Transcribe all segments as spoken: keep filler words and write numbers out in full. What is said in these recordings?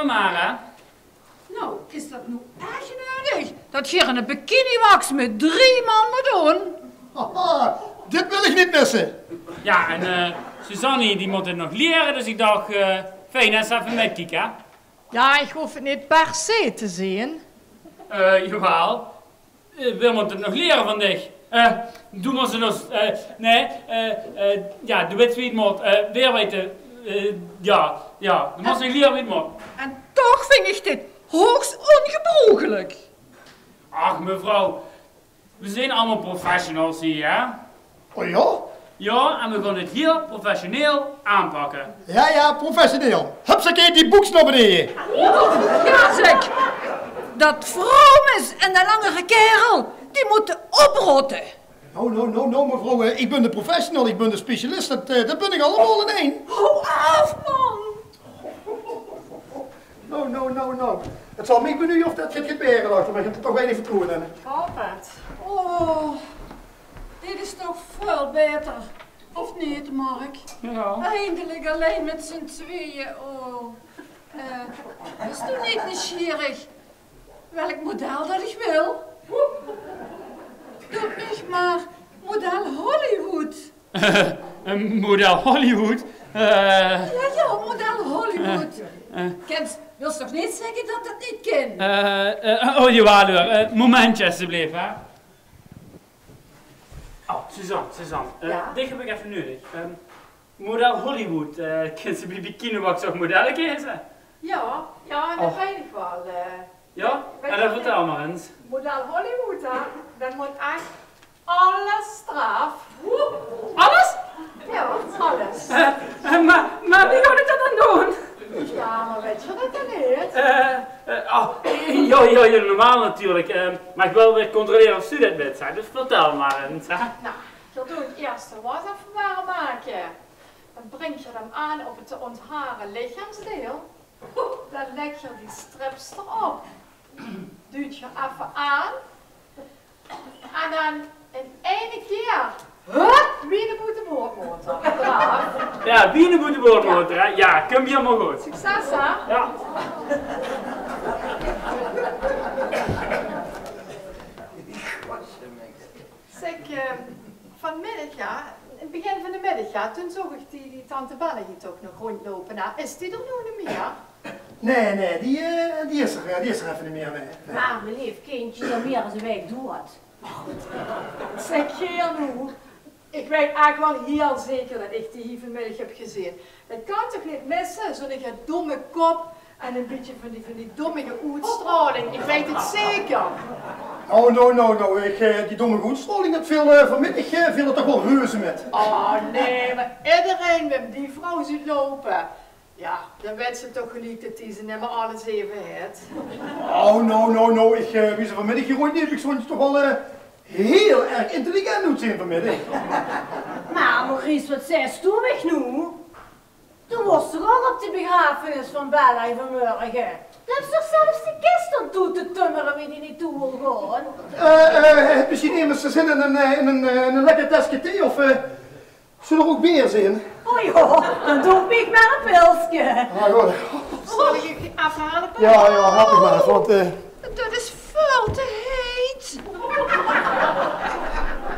Maar, hè? Nou, is dat noe echt nudig? Dat geer 'ne bikiniwax mit drie man mót doon? Haha, dit wil ich neet misse. Ja, en eh, Suzanne, die mót 't nog liere, dus ich dach, eh, fijn, ins effe mitkieke, hè? Ja, ich hoof 't neet per se te zeen. Eh, jawaal. Eh, veer mótte 't nog liere van dich. Eh, doe mós 't nog, eh, nae, eh, eh, ja, doe weits wie 't mót. Eh, veer weite, eh, ja, ja, doe mós 't nog liere wie 't mót. En toch vin ich dit hoogst ongebroekelik. Ach, mevrouw, veer zeen allemaol professionals hie, hè? O ja? Ja, en veer gaon 't hieël professioneel aanpakke. Ja, ja, professioneel. Hupsakee, die boeks nao beneje. Ja, zeg. Dat vroumes en de langere kaerel, die mótte oprotte. No, no, no, no, mevrouw, eh, ich bön de professional, ich bön de specialist, dat, eh, dat bön ich allemaol in ein. Hou aaf, man. No, no, no, no. 't Zal mich benuje of dat 't get baeter löp, mer ich höb d'r toch weinig vertroewe in. Ich haop 't. Oh, dit is toch väöl baeter. Of neet, Mark? Ja. Eindelik allein mit z'n tweeje. Oh. Eh, bis doe neet nuujsgierig welk model dat ich wil? Doot mich mer model Hollywood. Eh, model Hollywood? Eh, ja, ja, model Hollywood. Eh, eh. Kins, wils toch neet zègke dat dat neet kin? Eh, eh, oh, jawaal huur. Eh, momentje, alstublieft, hè. Oh, Suzanne, Suzanne. Eh, ja? Dich höb ich effe nuuedig. Ehm, model Hollywood, eh, kins se bie Bikiniwax ouch modelle keze? Ja, ja, dat weit ich waal, eh. Ja? En dan vertèl mer ins. Model Hollywood, hè? Dan mót ech alles d'raaf. Alles? Ja, alles. Eh, eh, mer, mer wie gaon ich dat dan doon? Ja, mer wèts se dat dan neet? Eh, eh, oh, ja, ja, ja, normaal natuurlik. Eh, mer ich wil weer controlere of se dat wèts, hè. Dus vertèl mer ins, hè. Nou, ich wil doe 't ierste waas effe waor make. Dan bringk se 'm aan op 't te onthare lichaamsdeel. Dan lègk se die strips d'rop. Duujt se effe aan. En dan in eine kier, hup, wie 'ne boeteboordmotor. D'raaf. Ja, wie 'ne boeteboordmotor, hè? Ja, kump hielemaol good. Succes, hè? Ja. Zeg, eh, vanmiddig, ja, in 't begin van de middig, ja, toen zoog ich die, die tante Bella hie toch nog rondloupe. Nou, is die d'r noe neet mier? Nae, nae, die, eh, die is d'r, eh, die is d'r effe neet mier, nae. Nae. Mer mien leef kindje, is al mier es ein waek doed. Mer good, zeg, geer noe. Ich weit eigelik waal hieël zeker dat ich die hie vanmiddig höb gezeen. Dat kan toch neet misse, zoe'n domme kop en ein bietje van die, van die domme oetstraoling. Ich weit 't zeker. No, no, no, no. Ich, eh, die domme oetstraoling, dat veel, eh, vanmiddig, eh, veel 't toch waal reuze mit. Oh, nae, mer ederein, wem die vrouw zuut loupe, ja, dan wèts se toch geliek dat die ze nimmer alle zeve haet. Oh, no, no, no. Ich, eh, wie ze vanmiddig hie rondleep, ich vónj ze toch waal, eh, hieël erg intelligent oetzeen vanmiddig. Mer Maurice, wat zaes doe mich noe? Doe waors toch ouch op die begrafenis van Bella vanmorge? Doe höbs toch zelfs die kis d'r toe te tummere wie die neet toe wol gaon? Eh, eh, höbs se mesjien zin in ein, eh, in ein, eh, in ein lekker teske thee of, eh, zólle v'r ouch beer zeen? Oh ja, dan doon ich mer ein pilske. Ah, good. Zal ich effe hale, pa? Ja, ja, help mich mer, want, eh, dat is väöl te heet.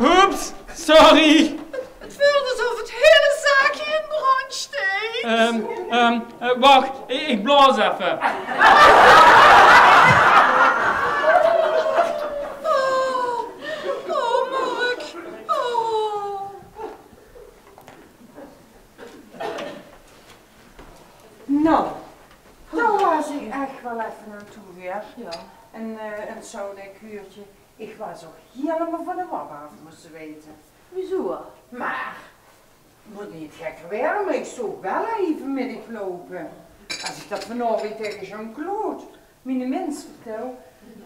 Oeps, sorry. 't Veult esof 't hele zaakje in brandj steit. Ehm, ehm, eh, wach, ich, ich blaos effe. Oh, oh, Mark. Oh. No, dao waas ich ech waal effe aan toe, weer. Ja. En, eh, en zoe'n kuurtje. Ich waas ouch hieëlemaol van de wap aaf, mós se weite. Wieso? Mer, mót neet gekker waere, mer ich zoog Bella hie vanmiddig loupe. Es ich dat vanaovendj taenge Jean-Claude, miene mins, vertèl,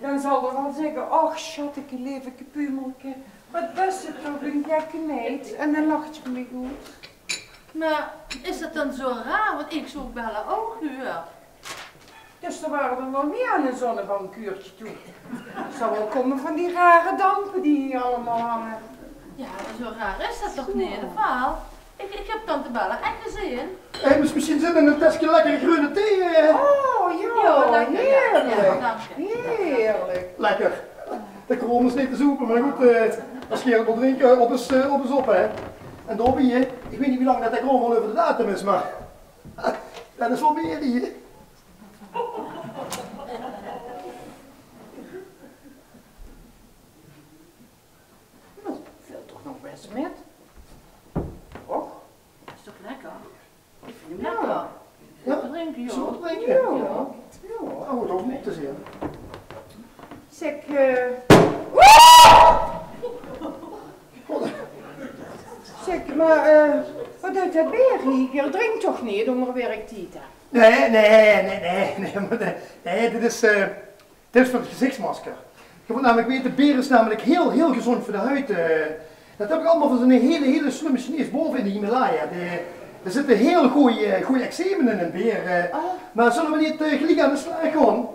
dan zal d'r waal zègke: "Och, sjatteke, leefke, pumelke, wat bös se toch ein gekke meid." En dan lachs se mich oet. Mer is dat dan zoe raar, want ich zoog Bella ouch, huur. Dus d'r waor dan waal mie aan ein zonnebankkuurtje toe. Zal waal kómme van die rare dampe die hie allemaol hange. Ja, mer zoe raar is dat toch neet, of waal? Ich höb tante Bella ech gezeen. Hé, mis-, mesjien zit 'r in ein tèske lekkere greune thee, eh. Oh, jao, lekker, jao, jao, dank dich. Heerlik. Lekker. De kraom is neet te zoepe, mer good, eh, es geer 't wilt drinke, op is, eh, op is op, hè. En daobie, eh, ich weit neet wie lang det de kraom al euver de datum is, mer det is waal mieë, hè. Noe, vilt toch nog bès mit. Och, is toch lekker? Ich vinj 'm lekker. Jao. Zólle v'r drinke, jao? Zólle v'r drinke? Jao. Jao. Jao, good, hoof neet te zeen. Zèk, eh, zèk, mer, eh, waat deit det beer hie? Geer drinkt toch neet ónger werktied, hè? Nae, nae, nae, nae, nae, mer nae, nae, dit is, eh, Tips veur 't gezichtsmasker. Geer mót namelik weite, beer is namelik hiel, hiel gezóndj veur de huid, eh. Det höb ich allemaol van zo'n hiel, hiel slumme Chinees baove in de Himalaya. Dao, dao zitte hiel gooj, eh, gooj eczeem in, in beer, eh. Oh. Mer zólle v'r neet, eh, geliek aan de slaag gaon?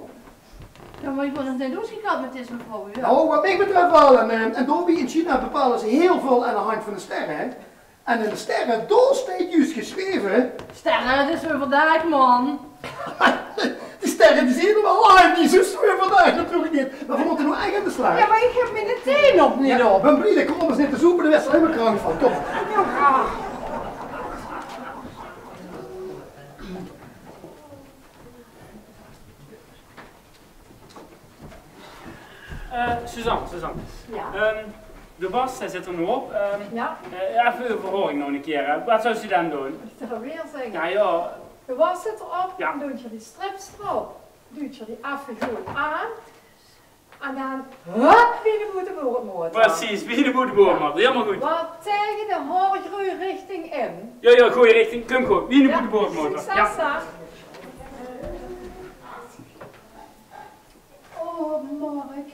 Jao, mer ich bön nog neet oetgekald mit dees mevrouw, jao. Noe, waat mich betröf waal. En, eh, en daobie, in China bepaole ze hiel väöl aan de handj van de sterre, hè. En in de sterre, dao steit zjus gesjreve: Sterre, 't is euverdaag, man. Die sterre, die zeen v'r waal, en die zeen zjus euverdaag natuurlik neet. Mer v'r mótte noe ech aan de slaag. Jao, mer ich höb miene thee nog neet op. Jao, ich bön blie det ich kóm, is neet te zoepe, dao wèrs se allein mer krank van. Kóm. Eh, Suzanne, Suzanne. Jao? Ehm, de was, dae zit d'r noe op. Ehm, jao? Eh, effe euver verhoring nog ein kier, hè. Waat zóws se dan doon? Mót ich det alweer zègke? Jao, jao. De was zit d'r op, jao, dan doon geer die strips d'rop. Doot geer die effe good aan. En dan, hup, wie de boeteboordmotor. Precies, wie de boeteboordmotor. Hielemaol good. Waat taenge de haorgreuj richting in. Jao, jao, gooj richting. Kump good. Wie de boeteboordmotor. Jao, succes, hè. Oh, Mark.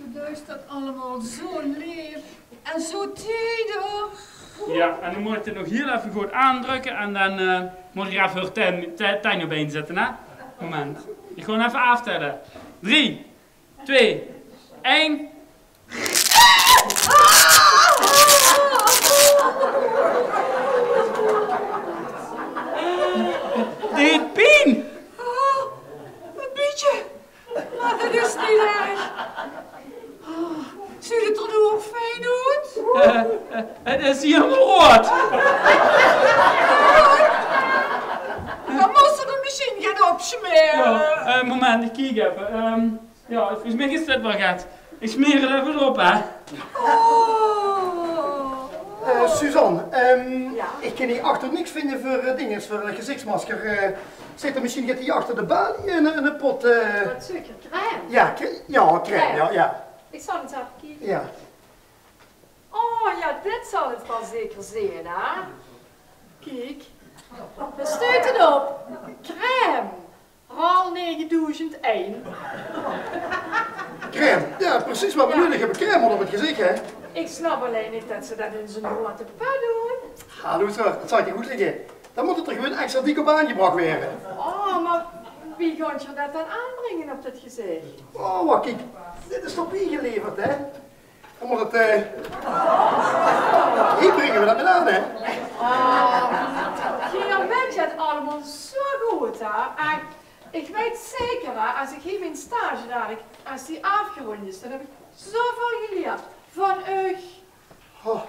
Du deis det allemaol zo leef en zo teder. Jao, en dan mót ich 't nog hiel effe good aandrökke en dan, eh, mót ich effe häör tuin, tu-, tuin op ein zètte, hè? Moment. Ich gaon effe aaftèlle. Drie, twee, ein. Deet pien. Ein bietje. Mer det is neet erg. Oh, zuut 't d'r noe ouch fijn oet? Eh, eh, 't is hielemaol roead. Dan mós se d'r mesjien get opsmere. Jao, eh, moment, ich kiek effe. Ehm, jao, volges mich is dit waal get. Ich smeer 't effe op, hè. Oh. Eh, Suzanne, ehm, jao? Ich kin hie achter niks vinje veur, eh, dinges, veur, eh, gezichtsmasker. Eh, zit d'r mesjien get hie achter de balie in, in de pot, eh? Waat zeuks se? Crème? Jao, cre-, jao, crème, jao, jao. Ich zal ins effe kieke. Jao. Oh jao, dit zal 't waal zeker zeen, hè? Kiek, dao steit 't op. Crème. Ral negendoezend ein. Crème. Jao, precies waat v'r nudig höbbe. Crème op 't gezich, hè? Ich snap allein neet det ze det in zo'n roead pot doon. Hallo, zeg, det zal ich dich oetlègke. Dan mót 't d'r gewoon extra diek op aangebrach waere. Oh, mer wie gaon v'r det dan aanbringe op det gezich? Oh, wach, kiek. Dit is toch biegeleverd, hè? Dan mót 't, eh, hie bringe v'r det mit aan, hè? Oh, geer wèt 't allemaol zo good, hè? En ich weit zeker, hè, es ich hie mien stage dalik, es die aafgerónd is, dan höb ich zoväöl gelierd van uch. Oh,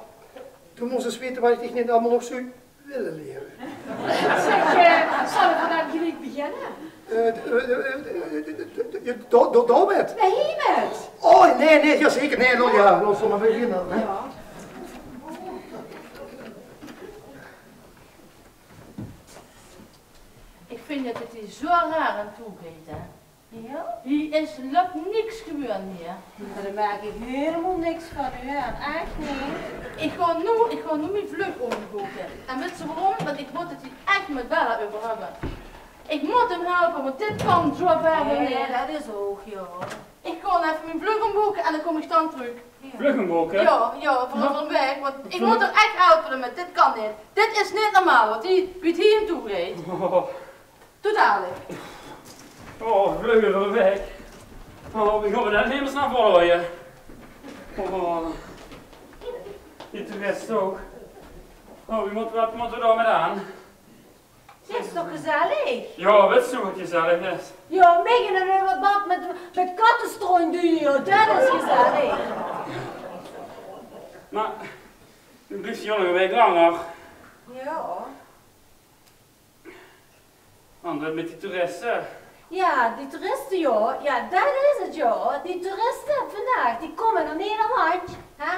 doe mós ins weite waat ich dich neet allemaol nog zou wille liere. Zeg, eh, zalle v'r dan geliek beginne? Eh, d-, eh, eh, eh, d-, d-, d-, d-, dao, dao, dao mit? Nae, hie mit. Oh, nae, nae, jao, zeker. Nae, no, jao, laot ós mer beginne, hè. Jao. Ich vinj det 't hie zo raar aan toe geit, hè. Jao? Hie is, löp niks gewoon hie. Dao merk ich hielemaol niks van, huur. Ech neet. Ich gaon noe, ich gaon noe mien vlug ómboeke. En wits se waorom? Want ich mót 't hie ech mit Bella euver höbbe. Ich mót 'm helpe, want dit kan zo wiejer neet. Nae, det is ouch, jao. Ich gaon effe mien vlug ómboeke en dan kóm ich dan trök. Vlug ómboeke? Jao, jao, veur ein waek, want ich mót 'm ech helpe mit, dit kan neet. Dit is neet normaal, wat hie, wie 't hie aan toe geit. Totaal. Oh, vlugger weg. Oh, wie gaon v'r det in hemelsnaam volhawwe? Oh, die toerist ouch. Oh, wie mót, wat mót d'r dao mit aan? Is toch gezellig? Jao, wits doe wat gezellig is? Jao, mich in ein bad mit, mit kattestrónj, det is gezellig. Mer, dan blief se nog ein waek langer. Jao. Want wat mit die toeriste? Jao, die toeriste, jao. Jao, det is 't, jao. Die toeriste van vandaag, die kómme nao Nederland, hè?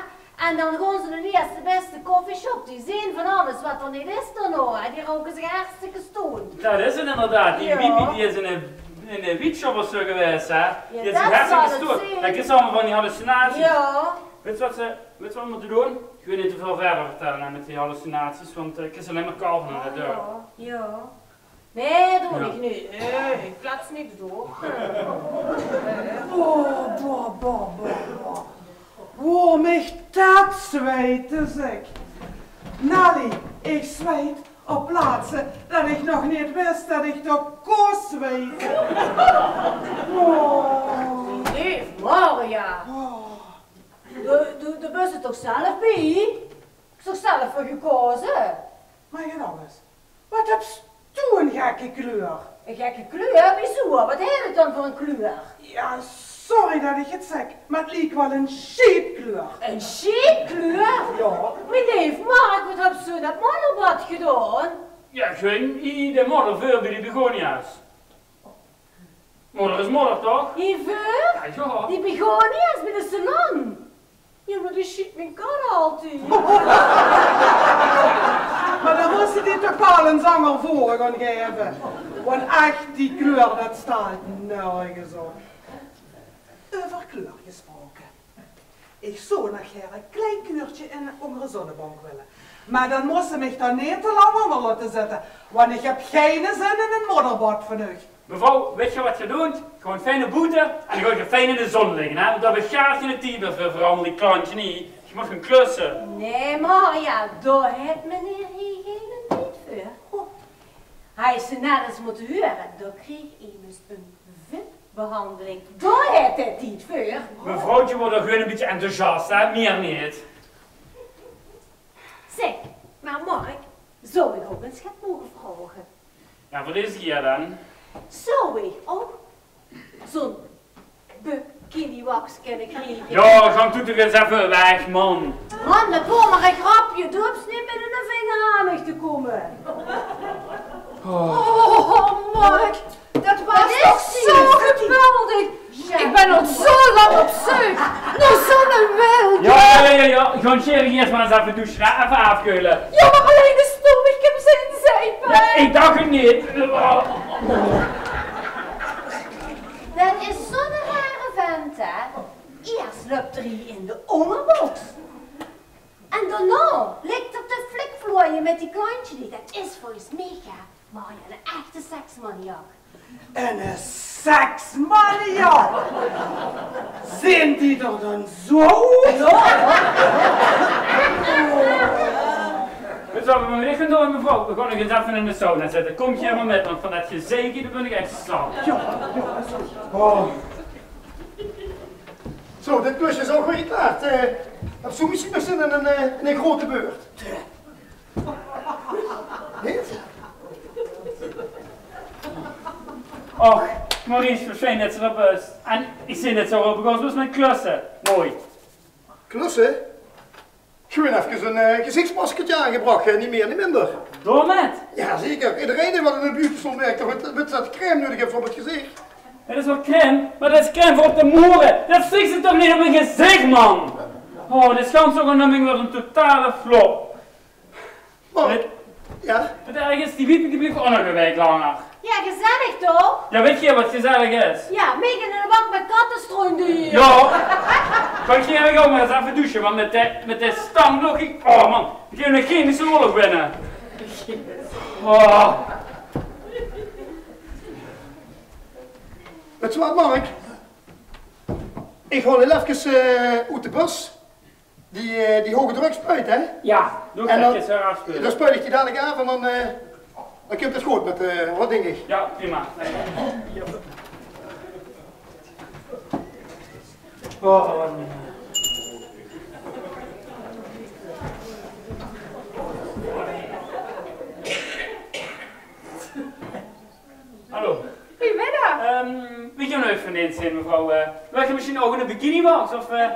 En dan gaon ze nao de ierste bèste coffeeshop. Die zeen van alles wat d'r neet is dao nog, hè. Die rouke zich hartstikke stónd. Det is 't inderdaad. Die Wiepie, die is in ein, in ein wietshop of zo gewaes, hè. Jao, die haet zich hartstikke stónd. Det is allemaol van die hallucinaties. Jao. Wits doe wat ze, wits doe wat we mótte doon? Ich wil neet te väöl wiejer vertèlle, hè, mit die hallucinaties, want, eh, ich krieg allein mer kal van in de deur. Jao, jao. Nae, doon ich neet. Nae, ich plaats niks door. Boah, boah, boah, boah, boah. Woe mich det zweite, zeg. Nelly, ich zweet op plaatse det ich nog neet wis det ich dao kós zweete. Boah. Leef Maria. Boah. Doe, doe, doe bös d'r toch zelf bie? Is toch zelf veur gekaoze? Mer Johannes, wat höbs doe ein gekke kleur? Ein gekke kleur? Wieso? Wat haet 't dan veur ein kleur? Jao, sorry det ich 't zèk, mer 't liek waal ein sjietkleur. Ein sjietkleur? Jao. Mien leef Mark, wat höbs doe in det modderbad gedaon? Jao, gein idee, de modder veur bie die begonia's. Modder is modder, toch? Hie veur? Jao, jao. Die begonia's bie de salon. Jao, mer die sjiet mien kat altied. Mer dan mós se die toch waal ein anger veurnaam gaeve. Want ech, die kleur, det steit nörges op. Euver kleur gesproke. Ich zou nog gaer ein klein kleurke in ónger de zonnebank wille. Mer dan mós se mich dao neet te lang ónger laote zitte, want ich höb geine zin in ein modderbad van uch. Mevrouw, wits doe wat geer doot? Gewoon fijn nao boete en dan gaot geer fijn in de zon ligke, hè? Want dao höb geer geine tied mieër veur, veur allemaol die klantjes, nae. Geer mót gaon klusse. Nae, Maria, dao haet meneer hie geine tied veur. Haw se net ins mótte hure, dao krieg emes ein vip-behanjeling. Dao haet hae tied veur. Mevrouwtje, waer d'r gewoon ein bietje enthousiast, hè? Mieër neet. Zeg, mer Mark, zou ich ouch ins get moge vraoge? Jao, wat is hie dan? Zou ich ouch zo'n bikiniwax kinne kriege? Jao, gank doe toch ins effe weg, man. Man, det waas mer ein grepke. Doe hoops neet mit eine vinger aan mich te kómme. Oh. Oh, Mark, det waas toch zo geweldig. Ich bön al zo lang op zeuk nao zo'n wilde. Jao, jao, jao, jao. Gaon geer ieës mer ins effe douche, hè? Effe aafkeule. Jao, mer allein de stoom, ich höb zin in zeipe. Jao, ich dach 't neet. Det is zo'n rare vent, hè. Ieës löp 'r hie in de óngerboks. En daonao ligk 'r te flikflooie mit die klantjes. Det is volges mich, hè, Maria, eine echte seksmaniak. Eine seksmaniak? Zeen die d'r dan zo oet? Wits doe wat v'r noe gaon doon, mevrouw? V'r gaon uch ins effe in de sauna zitte. Kómp geer mer mit, want van det gezeik hie bön ich ech zat. Jao, jao, det is good. Oh. Zo, dit klusje is ouch weer geklaard. Eh, höbs doe mesjien nog zin in ein, eh, in ein groeate beurt? Neet? Och, Maurice, wat fijn dats se d'r bös. En ich zeen dats se ouch op de gans bös mit klusse. Mooi. Klusse? Gewoon efkes ein, eh, gezichtsmaskerke aangebrach, hè. Neet mieë, neet minder. Daomit? Jao, zeker. Ederein dae waat in de beautysalon wirk, dae wit, wit det 'r crème nudig haet veur op 't gezich. Det is waal crème, mer det is crème veur op de more. Det striks se toch neet op ein gezich, man. Oh, dit gans óngernumming weurt ein totale flop. Oh. Jao? 't Erge is, die Wiepie die blief ouch nog ein waek langer. Jao, gezellig toch? Jao, wits doe wat gezellig is? Jao, mich in ein bak mit kattestrónj doon. Jao. Kan ich hie ouch mer ins effe douche, want mit de, mit de stank nog ich, oh man, ich gaon ein chemische oorlog winne. Oh. Wits doe wat, Mark? Ich haol hiel efkes, eh, oet de bus. Die, eh, die hoge druk spuit, hè? Jao, doe. En dan, dan spuit ich die dalik aaf en dan, eh, dan kump 't good mit, eh, wat dink ich? Jao, prima. Oh, wat ein Van eens zeen, mevrouw, eh, wèlt geer mesjien ouch 'n bikinibox of, eh,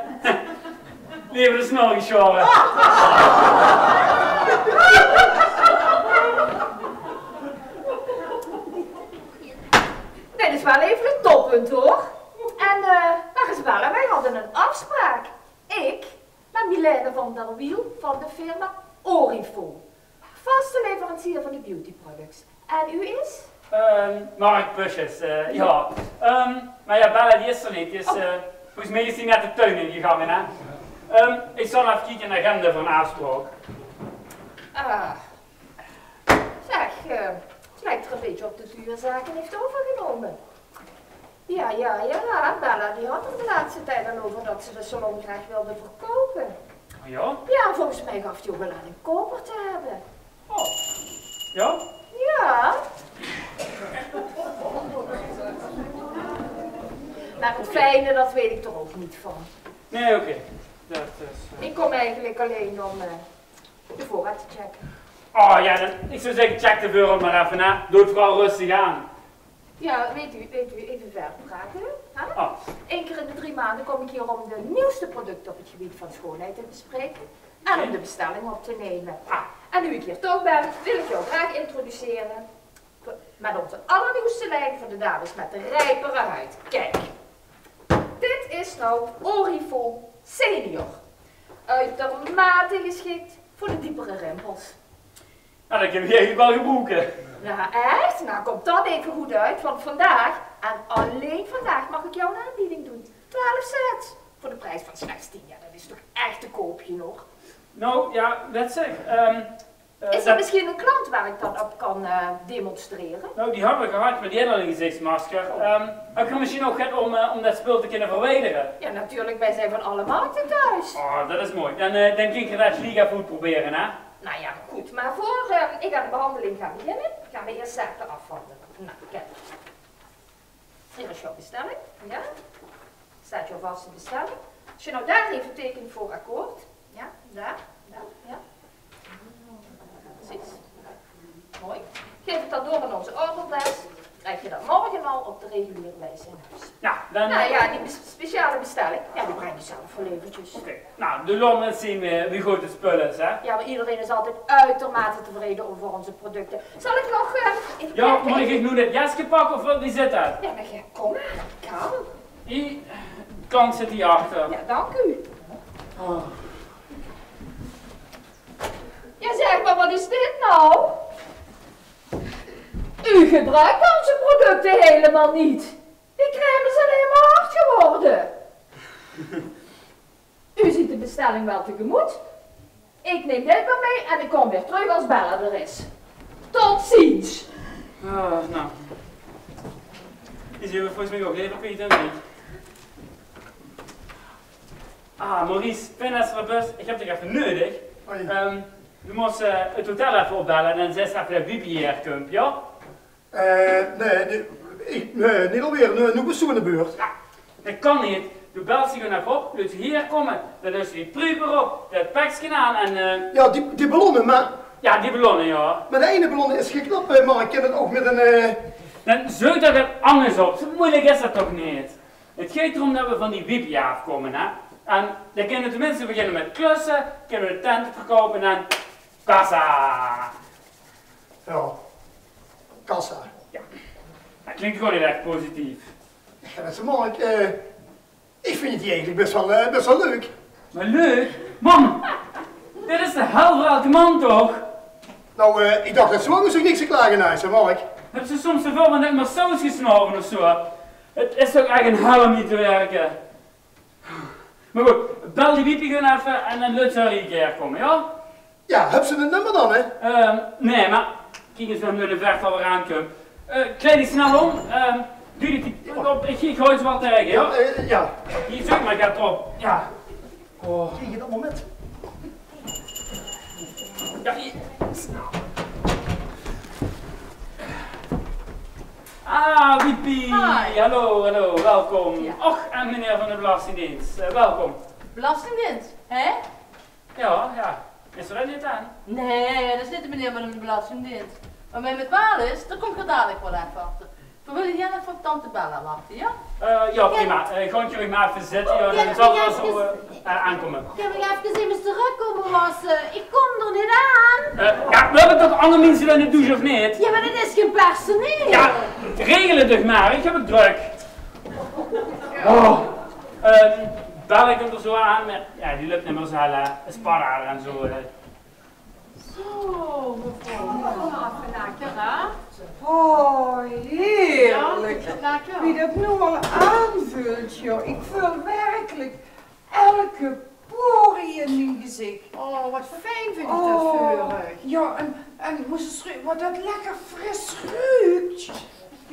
lever de snor gesjaore? Dit is waal effe 't toppunt, huur. En, eh, dao is Bella, veer hadde 'n aafspraok. Ik nao Milène van der Wiel van de firma Orifo. Vaste leverancier van de beautyproducts. En u is? Ehm, Mark Pusjes, eh, jao. Ehm, mer jao, Bella die is d'r neet. Die is, eh, volges mich is die net de tuin ingegange, hè. Ehm, ich zal effe kieke in de agenda veur 'n aafspraok. Ah. Zeg, eh, 't lijkt er een beetje op dat u uw zaken heeft overgenomen. Ja, ja, ja, Bella, die had er de laatste tijd al over dat ze de salon graag wilde verkopen. Oh ja? Ja, volgens mij gaf die ook wel aan een koper te hebben. Oh, ja? Ja. Maar het fijne, dat weet ik er ook niet van. Nee, oké. Dat is, eh, ik kom eigenlijk alleen om, eh, de voorraad te checken. Oh ja, dan, ich zou zègke, check de veurraod mer effe, hè. Doot veural rustig aan. Ja, weet u, weet u, even verder praten, hè? Oh. Eén keer in de drie maanden kom ik hier om de nieuwste producten op het gebied van schoonheid te bespreken en om de bestelling op te nemen. Ah. En nu ik hier toch ben, wil ik jou graag introduceren met onze allernieuwste lijn voor de dames met de rijpere huid. Kijk, dit is nou Orifon Senior. Uitermate geschikt voor de diepere rimpels. Nou, dat kunnen we eigenlijk wel gebruiken. Nou, echt? Nou, komt dat even goed uit, want vandaag, en alleen vandaag, mag ik jou een aanbieding doen. Twaalf sets voor de prijs van slechts tien. Ja, dat is toch echt te koop, hoor. Nou, ja, dat zeg. Ehm, eh, is er dat misschien een klant waar ik dat op kan, eh, demonstreren? Nou, die hadden we gehad, maar die hadden al een gezichtsmasker. Oh. Ehm, heb ik er misschien nog get om, eh, om dat spul te kunnen verwijderen? Ja, natuurlijk, wij zijn van alle markten thuis. Oh, dat is mooi. Dan, eh, dan kun je dat gelijk even goed proberen, hè? Nou ja, goed. Maar voor, eh, ik aan de behandeling ga beginnen, gaan we eerst zaken afhandelen. Nou, kijk. Hier is jouw bestelling. Ja? Staat jouw vaste bestelling. Als je nou daar even tekent voor akkoord. Ja, daar, daar, ja. Precies. Mooi. Geef het dan door aan onze orderdesk. Krijg je dat morgen al op de reguliere wijze in huis. Nou, dan, nou ja, die bes-, speciale bestelling, ja, die breng je zelf wel eventjes. Oké. Nou, doot mer ins zeen wie, wie good 't spul is, hè? Ja, maar iedereen is altijd uitermate tevreden over onze producten. Zal ik nog, eh, even kijken? Ja, moet ik nog dat jasje pakken of wat? Wie zit dat? Ja, maar ja, kom maar. Kan. Die klant zit hier achter. Ja, dank u. Oh. Ja, zeg maar, wat is dit nou? U gebruikt onze producten helemaal niet. Die crème is alleen maar hard geworden. U ziet de bestelling wel tegemoet. Ik neem dit maar mee en ik kom weer terug als Bella er is. Tot ziens. Ah, nou. Die zien we volgens mij ook lever, Piet, en ik. Ah, Maurice, fijn dat se d'r bös. Ich höb dich effe neudig. Hoi. Ehm, doe mós, eh, 't hotel effe opbelle en dan zègk se effe dat Wiepie hie kump, jao? Eh, nae, nae, ich, nae, neet alweer. Noe, noe bös doe aan de beurt. Jao, dat kan neet. Doe bels se gewoon effe op, leuts se hie kómme, dan duis se die pruuk weer op, dat pekske aan en, eh, jao, die, die ballonne, mer... Jao, die ballonne, jao. Mer de eine ballon is geknap, eh, Mark. Kin dat ouch mit ein, eh... Dan zeuk d'r get angers op. Zo meujelik is dat toch neet? 't Geit d'róm dat we van die Wiepie aafkómme, hè. En dan kinne we tenminste beginne mit klusse, kinne we de tente verkoupe en kassa. Jao, kassa. Jao, dat klink gewoon hiel erg positief. Jao, dat is mooi. Eh, ich vinj 't hie eigelik bès waal, eh, bès waal leuk. Mer leuk? Mam, dit is de hel veur elke man, toch? Noe, eh, ich dach dat zoe angers ouch niks te klage haes, hè, Mark? Höbs se soms te väöl van det masseursgesnaove of zoe? 't Is toch ech ein hel óm hie te wirke. Mer good, bel die Wiepie gewoon effe en dan leut ze häör hie kómme, jao? Jao, höbs se 't nummer dan, hè? Ehm, nae, mer kiek ins, we höbbe de verte al weer aankump. Eh, kleid dich snel óm. Ehm, doe die, die, op, ich, ich gooi ze waal taenge, jao? Jao, eh, jao. Hie, zeuk mer get op. Jao. Oh. Taenge dat moment. Jao, hie. Ah, Wiepie. Hoi. Hallo, hallo, welkom. Jao. Och, en meneer van de Belastingdienst, eh, welkom. Belastingdienst, hè? Jao, jao. Is d'r neet aan? Nae, dat is neet de meneer van de Belastingdienst. Mer wen 't waal is, dan kump geer dalik waal effe achter. Veer wille hie effe op tante Bella wachte, jao? Eh, jao, prima. Eh, gaot geer uch mer effe zitte, jao, dan zal ze zo, eh, eh, aankómme. Kèn ich effe ins trökkómme, want, eh, ich kóm d'r neet aan. Eh, jao, veer höbbe toch anger minse in de douche, of neet? Jao, mer det is gein personeel. Jao, regel 't toch mer, ich höb 't drök. Oh, eh, Bella kump d'r zo aan, mer jao, die löp neet mie zo hel, hè. Spanhaar en zo, eh. Zo, mevrouw, kóm mer effe lekker, hè? Oh, heerlijk. Jao, vinjs se 't lekker? Wie det noe al aanveult, joh. Ich veul werkelijk elke porie in mien gezicht. Oh, wat fijn vinj ich det veur uch. Jao, en, en mós se ins ruke, wat det lekker fris ruukt.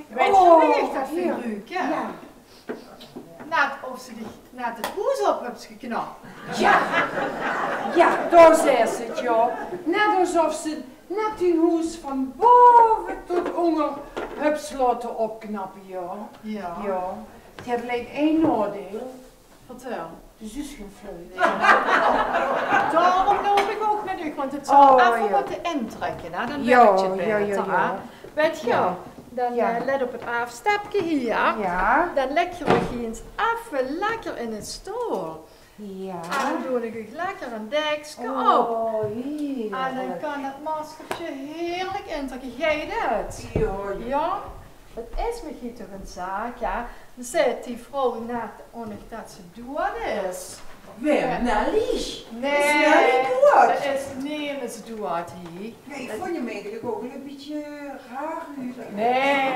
Wèts se wae ich det vinj ruke? Jao. Net of se dich net het hoes op höbs geknap. Jao, jao, dao zaes se 't, jao. Net esof se net dien hoes van bove tot ónger höbs laote opknappe, jao. Jao. Jao. 't Haet allein ein naodeil. Vertèl. De zuus gein fluit. Daorum loup ich ouch mit uch, want 't zal effe mótte intrèkke, hè? Dan wirk 't baeter, hè? Wèts se, dan, eh, let op 't aafstepke hie. Jao. Dan lègk geer uch hie ins effe lekker in 'ne stool. Jao. En dan doon ich uch lekker ein dekske op. Oh, heerlijk. En dan kan det maskerke heerlijk intrèkke. Geit 't? Jao, jao. Jao? 't Is mich hie toch ein zaak, jao. Zaet die vrouw net ouch nog det ze doead is? Wae? Nelly? Nae, is Nelly doead? D'r is nemes doead hie. Nae, ich vónj 'm eigelik ouch waal ein bietje raar, huur. Nae.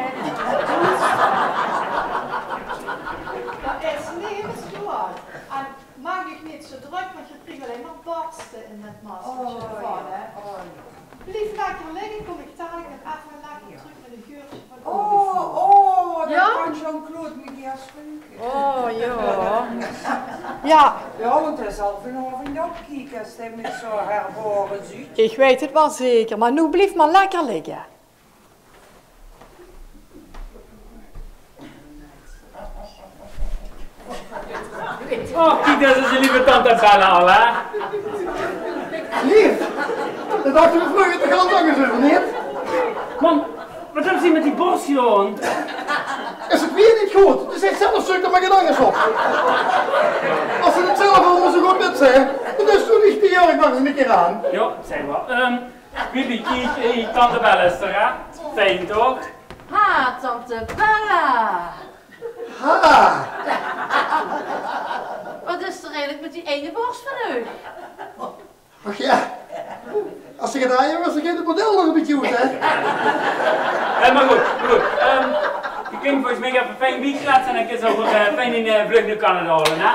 D'r is nemes doead. En maak uch neet zo drök, want geer kriegt allein mer barste in det maskerke d'rvan, hè. Oh, jao. Blief lekker ligke, kóm ich dalik nog effe lekker trök mit ein geurke van oliefolie. Oh, oh, det kan Jean-Claude mich ieës ruke. Oh, jao. Jao. Jao, want hae zal vanaovend opkieke es hae mich zo herboare zuut. Ich weit 't waal zeker, mer noe blief mer lekker ligke. Oh, kiek, dao is ózze leef tante Bella al, hè? Leef? Det dachte v'r vreuger toch al langer zo van neet? Mam, wat höbs se mit die bors gedaon? Is 't weer neet good? Doe zeis zelf zeuk d'r mer gein angers op. Es se 't zelf allemaol zo good wits, hè, dan is 't toch neet te jurk mer ins ein kier aan. Jao, zèk mer. Ehm, Bibi, kiek, eh, tante Bella is d'r, hè? Fijn, toch? Ha, tante Bella. Ha! Wat is d'r eigelik mit die eine bors van uch? Ach jao. Es se 't aan höbs, dan geit 't model nog ein bietje oet, hè? Hè, mer good, mer good. Ehm, geer kint volges mich effe fijn biekletse en dan kint geer ouch, eh, fijn ein, eh, vlug nao Canada haole, hè?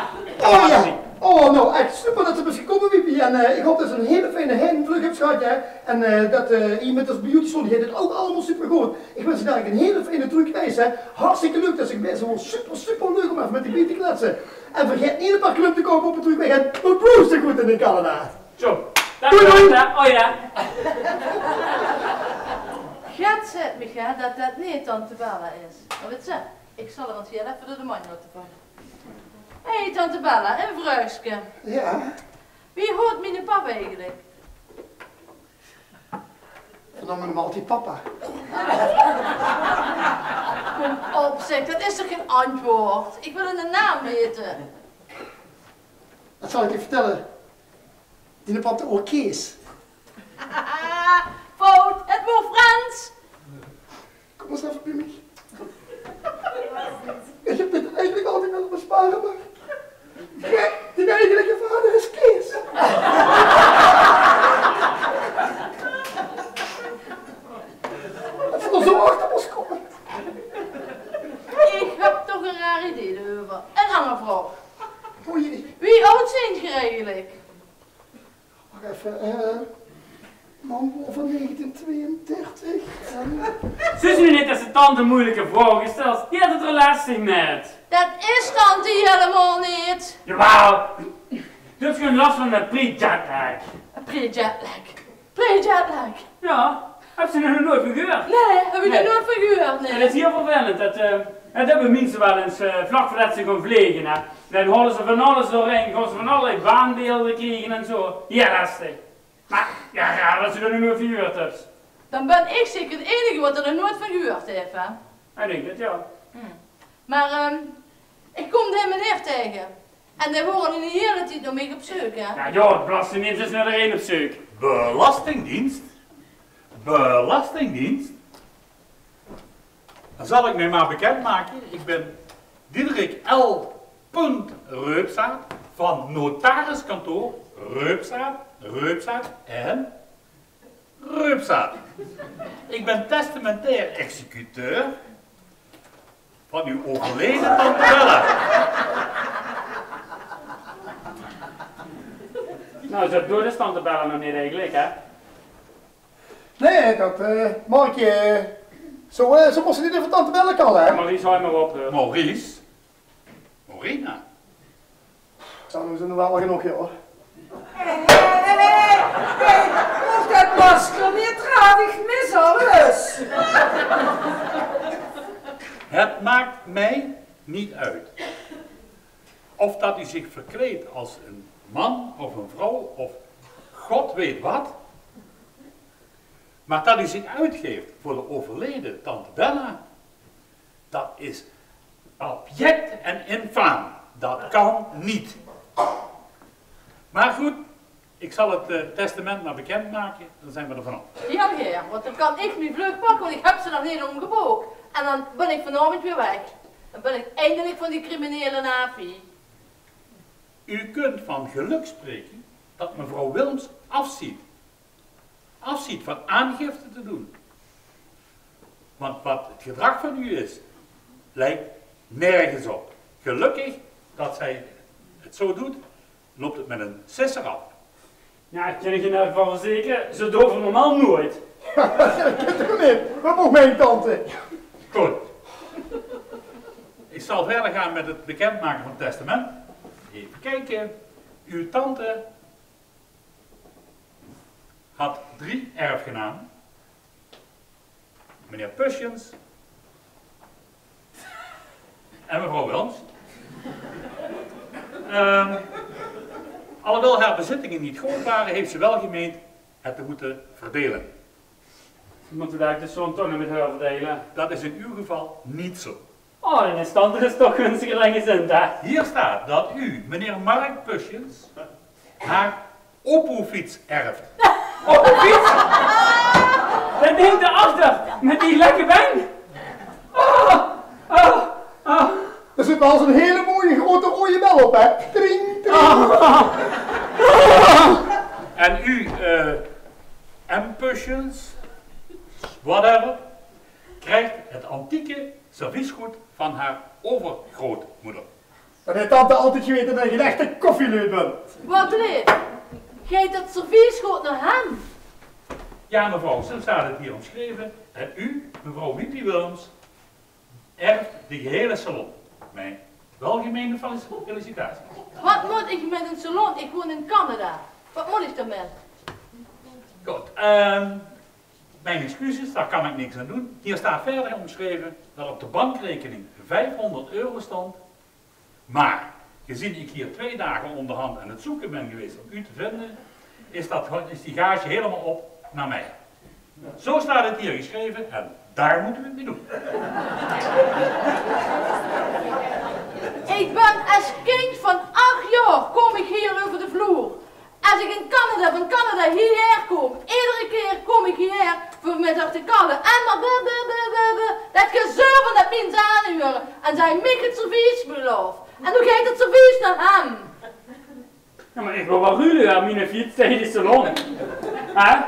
Oh jao. Oh, noe, ech super det se bös gekómme, Wiepie. En, eh, ich haop det se ein hiel fijn heinvlug höbs gehad, hè. En, eh, det, eh, hie mit de beauty salon, hie, det ouch allemaol supergood. Ich wins dich eigelik ein hiel fijn trökreis, hè. Hartstikke leuk det se gewaes bös. Super, super leuk óm effe mit dich bie te kletse. En vergaet neet ein paar klump te koupe op de trökweg, hè. Doot bloos zo good in Canada. Zo, doei, doei. Hoi, hè. Gert zaet mich, hè, det det neet tante Bella is. Mer wèts se, ich zal 'm ins hie effe door de mandj laote valle. Hé, tante Bella, ein vräögske. Jao? Wie heet miene pap eigelik? Veer neume 'm altied papa. Kóm op, zèk, det is toch gein antjwaord? Ich wil eine naam weite. Det zal ich dich vertèlle. Diene pap, dae heet Kees. Fout, 't waor Frans. Kóm ins effe bie mich. Ich höb dit eigelik altied wille bespare, mer dien eigelike vader is Kees. Det ze d'r zo achter mós kómme. Ich höb toch ein raar idee d'reuver. Ein anger vraog. O jee. Wie aad zeet geer eigelik? Wach effe, eh, mam waor van negentien tweeëndertig en... Zuus se noe neet det se tante meujelike vraoge stèls? Die haet 't d'r lestig mit. Det is tante hielemaol neet. Jawaal. Doe höbs gewoon las van ein pre-jetlag. Ein pre-jetlag. Pre-jetlag. Jao, höbs se d'r nog noeats van gehuurd? Nae, höb ich nog noeats van gehuurd, nae. Det is hiel vervelend. Det, eh, det höbbe minse waal ins, eh, vlak veurdet ze gaon vlege, hè. Dan haole ze van alles doorhaer, gaon ze van allerlei waanbeelde kriege en zo. Hiel lestig. Mer, jao, raar det se d'r nog noeats van gehuurd höbs. Dan bön ich zeker de einige waat d'r nog noeats van gehuurd haet, hè? Hae dink 't, jao. Hm. Mer, ehm, ich kóm dae meneer taenge. En dae waor al 'n hiele tied nao mich op zeuk, hè? Jao, jao, de Belastingdienst is nao ederein op zeuk. Belastingdienst? Belastingdienst? Dan zal ik mij maar bekendmaken. Ik ben Diederik L. Reupzaat van notariskantoor Reupzaat, Reupzaat en Reupzaat. Ik ben testamentair executeur van uw overleden tante Bella. Nou, zo doeëd is tante Bella nog neet eigelik, hè? Nae, dat, eh, Mark, eh, zo, eh, zo mós se neet euver tante Bella kalle, hè? Maurice, haoj mer op, hè. Maurice? Morena? Zo, noe is 't noe waal genóg, jao. Hé, hé, hé, hé, hé, of det masker neet draag, ich mis alles. Het maakt mij niet uit of dat u zich verkleedt als een man of een vrouw of god weet wat, maar dat u zich uitgeeft voor de overleden tante Bella, dat is abject en infaam. Dat kan niet. Maar goed, ik zal het, eh, testament maar bekendmaken, dan zijn we er vanaf. Jao, jao, want dan kan ich mien vlucht pakke, want ich höb ze nog neet ómgebook. En dan bön ich vanaovend weer weg. Dan bön ich eindelik van die criminele aaf. U kunt van geluk spreken dat mevrouw Wilms afziet. Afziet van aangifte te doen. Want wat het gedrag van u is, lijkt nergens op. Gelukkig dat zij het zo doet, loopt het met een sisser af. Jao, ich kan uch in eder geval verzekere, zo doon v'r normaal noeit. Det kint toch neet? Waat mót mien tante? Goed. Ik zal verder gaan met het bekendmaken van het testament. Even kijken. Uw tante had drie erfgenamen. Meneer Pusjens en mevrouw Wilms. Ehm, alhoewel haar bezittingen niet groot waren, heeft ze wel gemeend het te moeten verdelen. Mótte v'r dalik de zoon toch nog mit häör verdeile? Dat is in uw geval niet zo. Oh, dan is tante dus toch gunstiger dan gezind, hè? Hier staat dat u, meneer Mark Pusjens, haar opoefiets erft. Opoefiets? Det dink dao achter, mit die lekker bein. Oh, oh, oh. Dao zit waal zo'n hele mooie grote roeje bel op, hè? Tring, tring. Oh. En u, eh, M. Pusjens, whatever, krijgt het antieke serviesgoed van haar overgrootmoeder. Dat haet tante altied gewete, dat ich 'n echte koffieluut bön. Waat leef, geit dat serviesgood nao häöm? Ja, mevrouw, zo staat het hier omschreven. En u, mevrouw Wiepie Wilms, erft de gehele salon. Mijn welgemeende felicitaties. Waat mót ich mit 'n salon? Ich woon in Canada. Waat mót ich d'r mit? Goed, ehm, mijn excuses, daar kan ik niks aan doen. Hier staat verder omschreven dat op de bankrekening vijfhonderd euro stond. Maar gezien ik hier twee dagen onderhand aan het zoeken ben geweest om u te vinden, is dat, is die gage helemaal op naar mij. Zo staat het hier geschreven en daar moeten we het mee doen. Ich bön es kindj van ach jaor kóm ich hie euver de vloer. Es ich in Canada, van Canada hiehaer kóm, edere kier kóm ich hiehaer veur mit häör te kalle. En mer be, be, be, be, be, det gezeur van det mins aanhure. En ze haet mich 't servies beloofd. En noe geit 't servies nao häöm. Jao, mer ich wil waal rule, hè, miene fiets taenge de salon. Hè?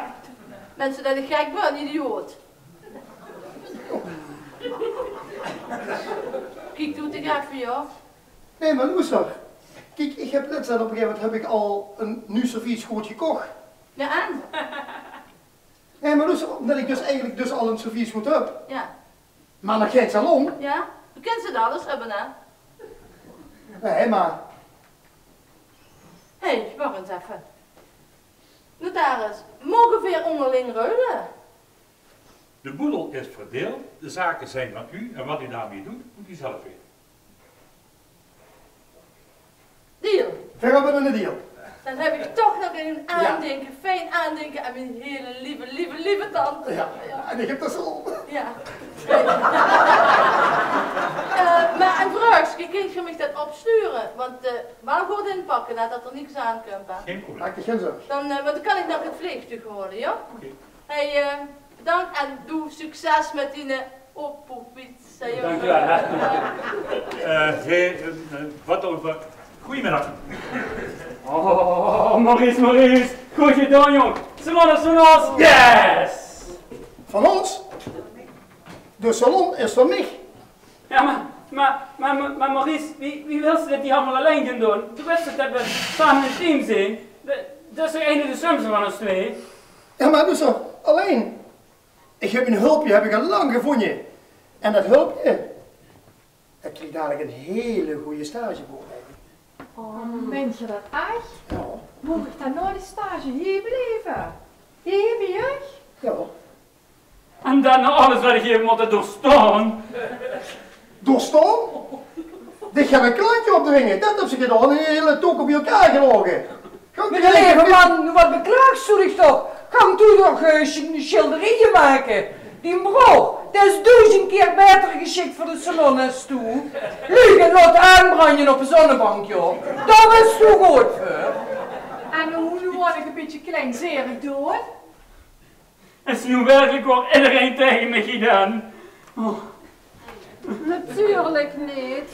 Minse, det ich gek bön, idioot. Kiek, doe 't effe, jao. Nae, mer loester. Kiek, ich höb lèts op e gegaeve moment höb ich al e nuuj serviesgood gekoch. Jao, en? Nae, mer loester, ómdet ich dus eigelik dus al e serviesgood höb. Jao. Mer nog gein salon. Jao? Doe kins 't alles höbbe, hè? Nae, mer... Hé, wach ins effe. Notaris, moge veer óngerling ruile? De boedel is verdeeld, de zaken zijn van u en wat u daarmee doet, moet u zelf weten. Deal. Veer höbbe 'ne deal. Dan höb ich toch nog ein aandenke, fijn aandenke aan mien hele lieve, lieve, lieve tante. Jao, en ich höb de salon. Jao. Eh, mer ein vraogske, kins se mich det opsjture? Want, eh, waal good inpakke, hè, det d'r niks aankump, hè? Gein probleem. Maak dich gein zörg. Dan, eh, want dan kan ich nog het vleegtuug haole, jao? Oké. Hey, eh, bedank en doe succes mit die, eh, oppoepfiets, hè, jóng. Dank u wel, hè. Eh, hey, eh, eh, wat dan? Goeiemiddag. Oh, Maurice, Maurice. Good gedaon, jóng. Salon is van ós. Yes! Van ós? De salon is van mich. Jao, mer, mer, mer, mer, mer Maurice, wie, wie wils se det hie allemaol allein gaon doon? Doe weits toch det we same ein team zeen? Det, det is toch eine de slimste van ós twee? Jao, mer doe zèks allein. Ich höb ein hulpje, höb ich al lang gevónje. En det hulpje, det krieg dalik ein hele gooj stage veur mich. Oh, meins se det ech? Jao. Maag ich dan nao de stage hie blieve? Hie bie uch? Jao. En dan nao alles wat ich hie mót doorstaon. Doorstaon? Dich gaon ein klantje opdwinge. Det höbs se gedaon, ein hiel toekoop bie-ein gelaoge. Gaon Mien leve man, wat beklaags doe dich toch? Gaon doe toch, eh, sj-, sjilderieje make. Dien broor, dae is doezend kier baeter gesjik veur de salon es doe. Luuj gaon laote aanbranje op de zonnebank, jao. Dao bös doe good veur. En noe, noe waer ich ein bietje kleinzerig, doe. Is noe werkelik waal ederein taenge mich gein? Oh. Natuurlik neet.